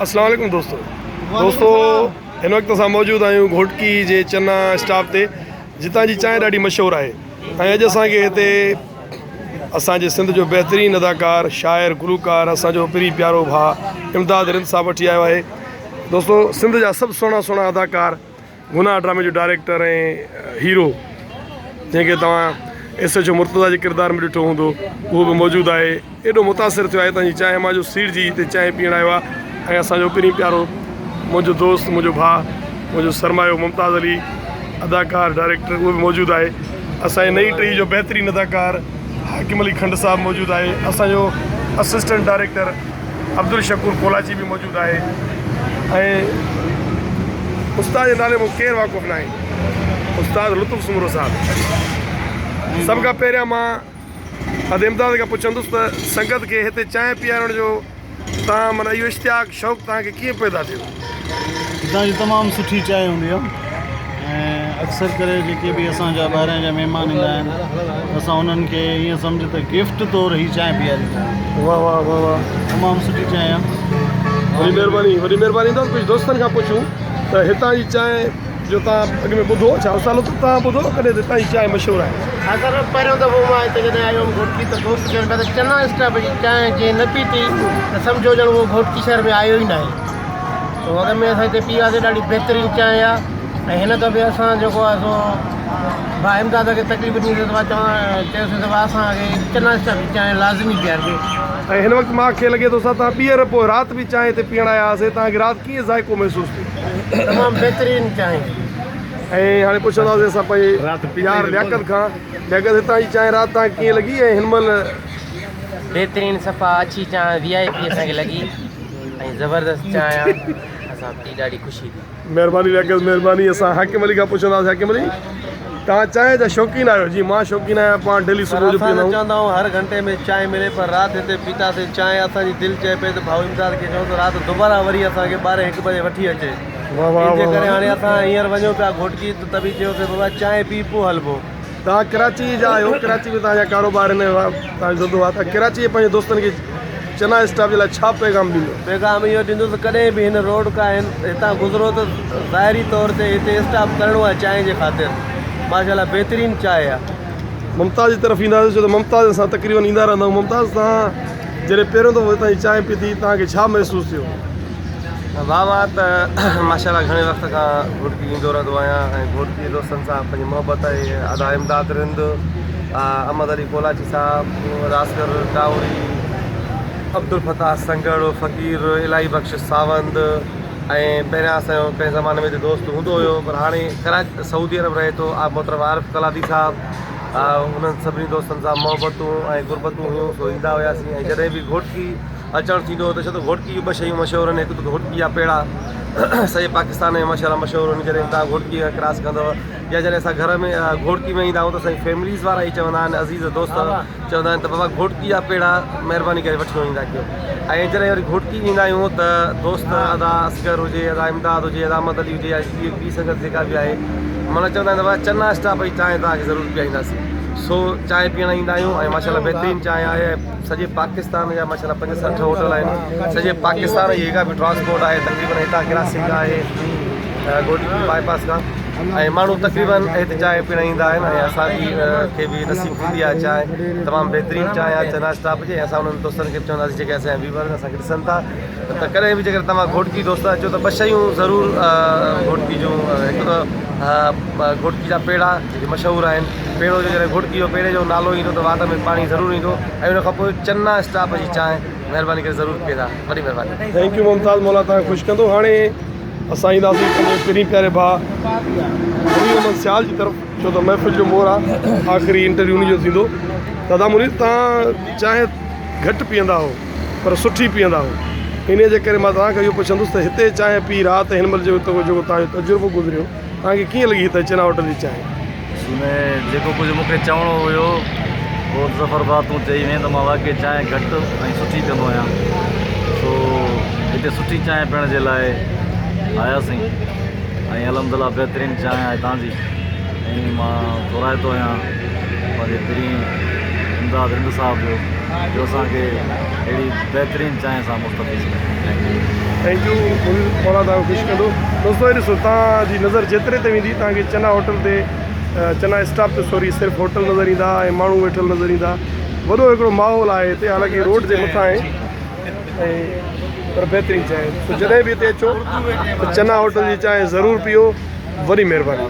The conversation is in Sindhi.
اسلام عليڪم دوستو دوستو هن وقت اسان موجود آهيون گهوٽڪي جي چنا اسٽاپ تي جتان جي چانهه ڏاڍي مشهور آهي ۽ اڄ اسان کي هتي اسان جي سنڌ جو بهترين اداڪار شاعر گلوڪار اسان جو پري پيارو ڀاء امداد رند صاحب وٺي آيو آهي دوستو سنڌ جا سڀ سهڻا سهڻا اداڪار گناهه ڊرامي جو ڊائريڪٽر ۽ هيرو جنهن کي توهان ايس ايڇ او مرتضيٰ جي ڪردار ۾ ڏٺو هوندو اهو به موجود آهي ايڏو متاثر ٿيو آهي تنهنجي چانهه مان جو سيڙجي هتي چانهه پيئڻ آيو آهي ۽ اسان جو پرين پيارو منهنجو دوست منهنجو ڀاء منهنجو سرمايو ممتاز علي اداڪار ڊائريڪٽر اهو به موجود آهي اسان جي نئين ٽهي جو بهترين اداڪار حاڪم علي کنڊ صاحب موجود آهي اسان جو اسسٽنٽ ڊائريڪٽر عبدالشڪور ڪولاچي به موجود آهي ۽ استاد جي نالي مون ڪير واقف ناهي استاد لطف سومرو صاحب سڀ کان پهريان مان اد امداد کان پڇندس ته سنگت کي هتي چانهه پيارڻ جو تان معنيٰ اهو اشتياق شوق توهان کي ڪيئن پيدا ٿيو؟ هتان جي تمام سٺي چانهه هوندي آهي ۽ اڪثر ڪري جيڪي به اسان جا ٻاهران جا مهمان ايندا آهن اسان انهن کي ائين سمجهه ته گفٽ طور هي چانهه پياريندا آهيون. واه واه واه واه تمام سٺي چانهه آهي. وڏي مهرباني وڏي مهرباني دوست ڪجهه دوستن کان پڇون ته هتان جي چانهه جو توهان اڳ ۾ ٻڌو ڇا استاد لطف توهان ٻڌو ڪڏهن ته هتان جي چانهه مشهور آهي؟ ها سر پهريون دفعو مان هتي جڏهن آيو هيم گهوٽڪي ته دوست چون پيا ته چنا اسٽاپ جي چانهه جنهن نه پيتي ته سمجهو ڄڻ اهو گهوٽڪي شهر ۾ آيو ئي ناهي سو اڳ ۾ اسان هتي پي وياسي ڏاڍي بهترين چانهه آهي ۽ هن دفعي اسان جيڪو آهي سو ڀاء امداد کي تڪليف ڏني سي ته چوان چيوسي ته ڀاء اسان کي چنا اسٽاپ جي چانهه لازمي پيارجو. ۽ هن وقت مان کي لڳي ٿو سا توهان ٻيهر پوء رات به چانهه هتي پيئڻ آيا هئاسي توهان کي رات ڪيئن ذائقو محسوس ٿيو؟ تمام بهترين چانهه. ۽ هاڻي پڇنداسين اسان پنهنجي يار لياقت کان، لياقت هتان جي چانهه رات توهان کي ڪيئن لڳي ۽ هن مهل. بهترين صفا اڇي چانهه وي آء پي اسان کي لڳي ۽ زبردست چانهه آ اسان پي ڏاڍي خوشي ٿي. مهرباني لياقت مهرباني اسان حاڪم علي کان پڇنداسين حاڪم علي توهان چانهه جا شوقين آهيو جيئن مان شوقين آهيان پاڻ ڊيلي صبح جو اسان پيئندا ته آهيون. چوندا آهيون هر گهنٽي ۾ چانهه ملي پر رات هتي پيتاسين چانهه اسان جي دل چئي پئي ته ڀائو امداد کي چئون ته رات دوباره وري اسان کي ٻارهين هڪ بجي وٺي اچي واه واه ان جي واه ڪري واه. هاڻي اسان هينئر وڃون پيا گهوٽڪي ته تبي چيوسين بابا چانهه پي پوء هلبو. توهان ڪراچي جا آهيو ڪراچي ۾ توهان جا ڪاروبار آهن توهان جو ڌنڌو آهي ته ڪراچي جي پنهنجي دوستن کي چنا اسٽاپ جي لاء ڇا پيغام ڏيندو؟ پيغام اهو ڏيندس ته ڪڏهن به هن روڊ کان هن هتان گذرو ته ظاهري طور تي هتي اسٽاپ ڪرڻو آهي چانهه جي خاطر ماشاء الله بهترين چانهه آهي. ممتاز جي طرف اينداسين ڇو ته ممتاز سان تقريبن ايندا رهندا آهيون ممتاز توهان جڏهن پهريون دفعو هتان جي چانهه پيتي توهان کي ڇا محسوس ٿيو؟ واهه واهه ته ماشاء الله گهڻي وقت کان گهوٽڪي ايندو رهندو آهيان ۽ گهوٽڪي جي دوستن سان پنهنجي محبت آهي ادا امداد رند احمد علي ڪولاچي صاحب راسگر ٽاوري عبدالفتاح سنگهڙ فقير الاهي بخش ساوند ۽ پهريان اسان جو ڪنهن زماني ۾ دوست هوندو هيو پر هاڻي ڪراچي سعودي عرب رهي ٿو محترم عارف قلادي صاحب انهن سڀني دوستن سان محبتون ۽ قربتون هيون سو ايندا هياسين ۽ جڏهن به گهوٽڪي اچڻ ٿيندو هو ته ڇو ته گهوٽڪي جون ٻه شيون مشهور آهن هڪ ته گهوٽڪي جا پيڙا سڄي پاڪستان ۾ ماشاء الله مشهور آهن جڏهن توهان گهوٽڪي کان ڪراس ڪندو يا جڏهن اسان گهر ۾ گهوٽڪي ۾ ايندا آهيون ته اسانجي فيمليز وارا ئي چوندا آهن عزيز دوست چوندا آهن ته بابا گهوٽڪي جا پيڙا مهرباني ڪري وٺي ايندا ڪيو ۽ جڏهن وري گهوٽڪي ايندا آهيون ته دوست ادا اصغر هجي ادا امداد هجي ادا احمد علي هجي يا ٻي سنگت جيڪا به آهي معنيٰ چوندا آهن ته بابا چنا اسٽاپ جي چانهه توهان کي ضرور پيارينداسين سو چانهه پيئڻ ايندا آهيون ۽ ماشاء الله بهترين چانهه آهي سڄي پاڪستان جا ماشاء الله 5 60 هوٽل آهن سڄي پاڪستان جي جيڪا به ٽرانسپورٽ آهي تقريبن هتان ڪراسنگ آهي گهوٽڪي باء پاس کان ۽ ماڻهو تقريبن هتي چانهه پيئڻ ايندا آهن ۽ اسان جي کي به نصيب ٿيندي آهي چانهه تمام بهترين چانهه آهي چنا اسٽاپ جي اسان انهن دوستن کي به چونداسين جيڪي اسان جا ويور آهن اسان کي ڏسن ٿا ته ڪڏهن به جيڪڏهن توهان گهوٽڪي دوست اچو ته ٻه شيون ضرور گهوٽڪي جون هڪ ته گهوٽڪي جا پيڙا جيڪي مشهور آهن پيڙو جو جڏهن گهوٽڪي جو پيڙي جو نالو ايندو ته وات ۾ پاڻي ضرور ايندو ۽ ان کان پوء چنا اسٽاپ جي چانهه مهرباني ڪري ضرور پيئندا وڏي مهرباني. Thank you ممتاز مولا توهان کي خوش ڪندو هاڻي اسان اينداسين پنهنجي پرين پياري ڀاء منير احمد سيال جي طرف ڇو ته محفل جو مور آ آخري انٽرويو انهي جو ٿيندو دادا منير توهان چانهه گهٽ پيئندا هو پر سٺي پيئندا هو انهي جي ڪري مان توهان کان اهو پڇندس ته هتي چانهه پي رات هن مهل جيڪو توهان جو تجربو گذريو توهان کي ڪيئن لڳي هتي چنا هوٽل جي چانهه؟ ۾ جيڪو ڪجهه مون کي چوڻو هيو اهو ته ظفر ڀاء تون چئي وئين ته مان واقعي چانهه گهٽ ۽ سٺي پيئندو آهيان سو هتي سٺي چانهه پيئڻ جي لاء آياسين ۽ الحمد لله بهترين چانهه آهي تان جي ۽ مان ٿورائتو آهيان پنهنجي پرين امداد رند صاحب جو. جو اسان کي اهڙي بهترين چانهه سان مستفيض ڪيو. Thank you. Thank you مولا توهان کي خوش ڪندو. دوستو هي ڏسو توهان جي نظر جيتري تي ويندي توهان کي چنا هوٽل تي چنا اسٽاپ تي سوري صرف هوٽل نظر ايندا ۽ ماڻهو ويٺل نظر ايندا وڏو هڪڙو ماحول آهي هتي حالانڪه روڊ جي مٿان آهي ۽ پر بهترين چانهه سو جڏهن به هتي اچو ته چنا هوٽل جي چانهه ضرور پيئو وڏي مهرباني.